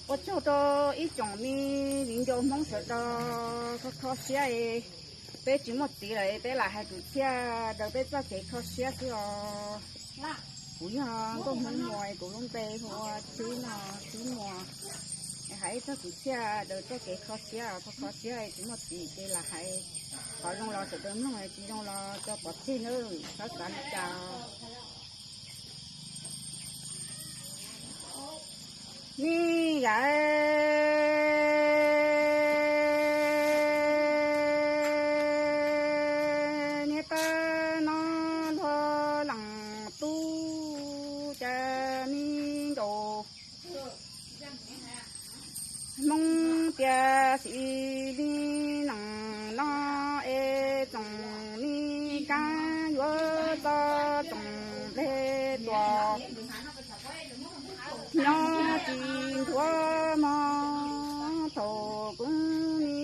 Ua tsaug rau ib tsoom me viv ncaus Hmoob sawv daws kho kho siab, peb tsis muaj txiv lawm peb lam hais kwv txhiaj daws peb txoj kev kho siab xwb os. Kuv yog Nkauj Hmoob Muas, kuv lub npe hu ua Tsib no, Tsib Muas. Hais ib txoj kwv txhiaj daws txoj kev kho siab, kho kho siab tsis muaj txiv ces lam hais. Qhov zoo los sawv daws mloog, tsis zoo los tso pov tseg nawb, txhob xav li cas. Nej yam, niag tag no luag leej tub cas me nkaus Hmoob tias xws li neej no es txoom me kab yuav txog txoom nplej tuaj. Nyob tsis nthuav mog, thaum kuv me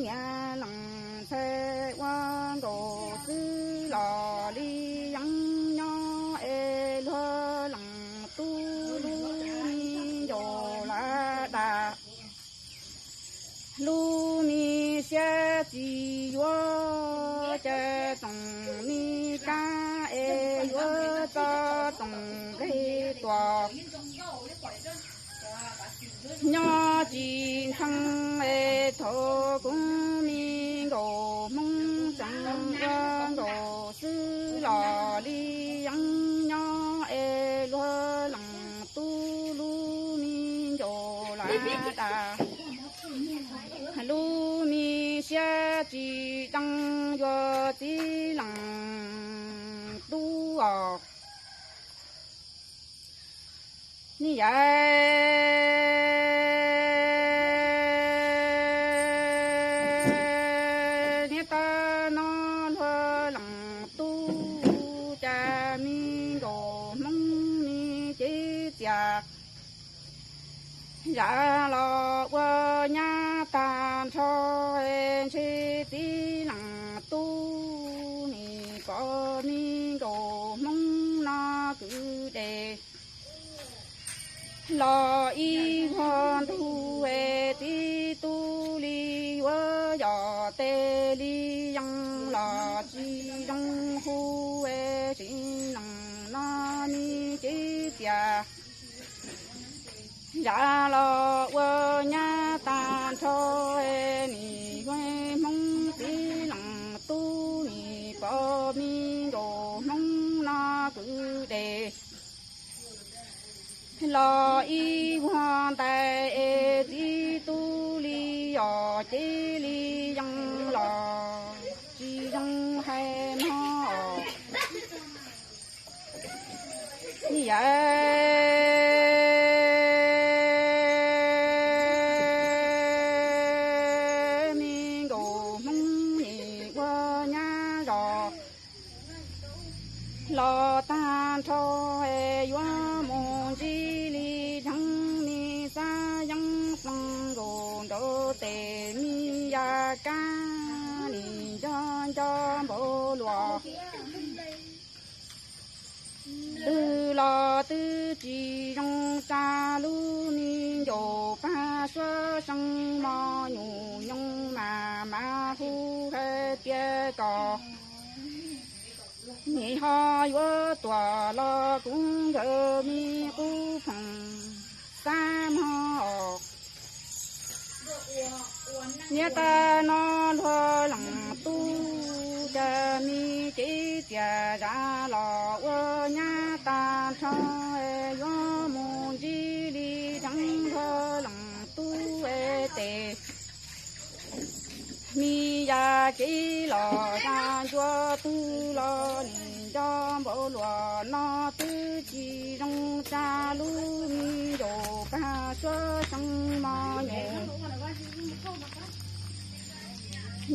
niam leej ntxhais ua nkaus xwb los li yeej nyob es luag leej tub lub me ncaus lam dag. Lub me siab tsis yuav cas txoom me kab es yuav txog txoom nplej tuaj. Nyob tsis ntxhee es thaum kuv me nkaus Hmoob tseem ua nkaus xwb los li yeej nyob es luag leej tub lub me ncaus lam dag. Lub me siab tsis deev yuav txiv leej tub os. Nej yam, niag tag no luag leej tub cas me nkaus Hmoob me cev txias. Zam los ua nyab tag nrho, ntshe txiv leej tub nim pom me nkaus Hmoob no kwv deg. Los ib vuag ntug es txiv tub li yuav yog tes li yeej los tsis zoo hu es txiv leej no me cev txias. Zam los ua nyab tag nrho, nim yuav Hmoob txiv leej tub nim pom me nkaus Hmoob no kwv deg. Los ib vuag ntais es txiv tub li yog cev li yeej los tsis zoo hais mog. Nej yam, me nkaus Hmoob nim ua nyab zos los tag nrho, yuav mus ntsib li dheev me xab yeeb ploog nkaus nraud tes me ya kab nim nco nco npaum luaj. Twg los twb tsis zoo tsa lub me ncaus pag suab seej mos nyuj nyoos mas mas hu hais tias kom nim ho yuav tuaj los kuv nkawd me qub phoom xab mog. Niag tag no luag leej tub cas me cev txias zam los ua nyab tag nrho, yuav mus ntsib li dheev luag leej tub tes. Me yam kev los zam ncua twg los nim nco npaum luaj no twb tsis zoo tsa lub me ncaus pag suab seej mos nyuj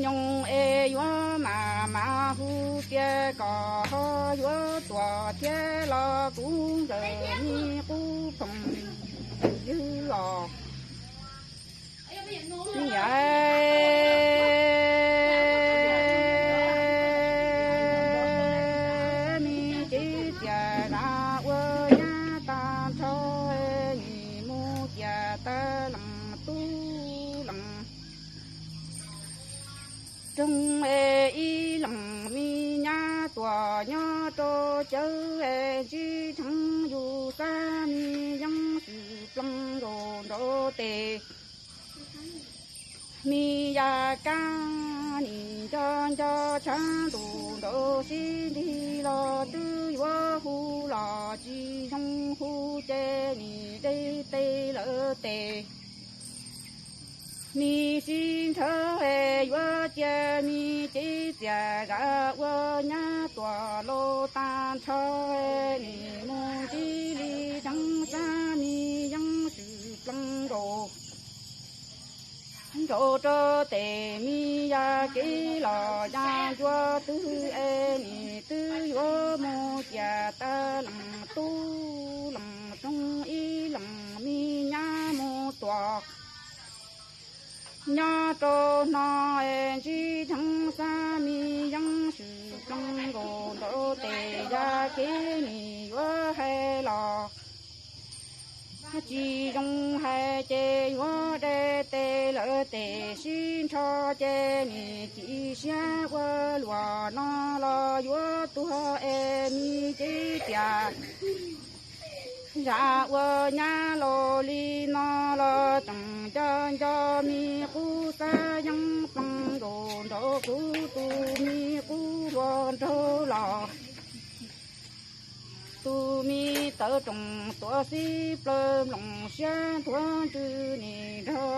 nyoos es yuav mas mas hu tias kom ho yuav tuaj thiab los kuv nkawd me qub phoom ywg os. Yam, me cev txias zam ua nyab tag nrho, nim mus ciam tawv cawv es ntsib dheev yus xab me yeeb swm ploog nkaus nraud tes. Me yaj kab nim nco nco tshav ntuj nraud sib nrig los twb yuav hu los tsis zoo hu ces nim deb tes lawm tes. Me sib nrhawv es yuav cia me cev txias zam ua nyab tuam laus tag nrho, nim mus ntsib li dheev xab me yeeb swm ploog nkaus nraud rau tes. Me yaj kev los yaj ncua twg es nim twb yuav mus ciam tas lees tub lees roog ib lees me nyab mus tuam. Nyob rau no es ntsib dheev xab me yeeb swm ploog nkaus nraud tes yaj kev nim yuav hais los tsis zoo hais ces yuav deb tes lawm tes sib nrho ces nim chim siab ua luam no los yuav tuag es me cev txias zam ua nyab laus li no los tseem nco nco me qub xab yeeb ploog nkaus nraud kuv tus me qub hluas nraug los. Tus me tawv roos tuav xib plawg nploos siab nthuav ntsws nim nrog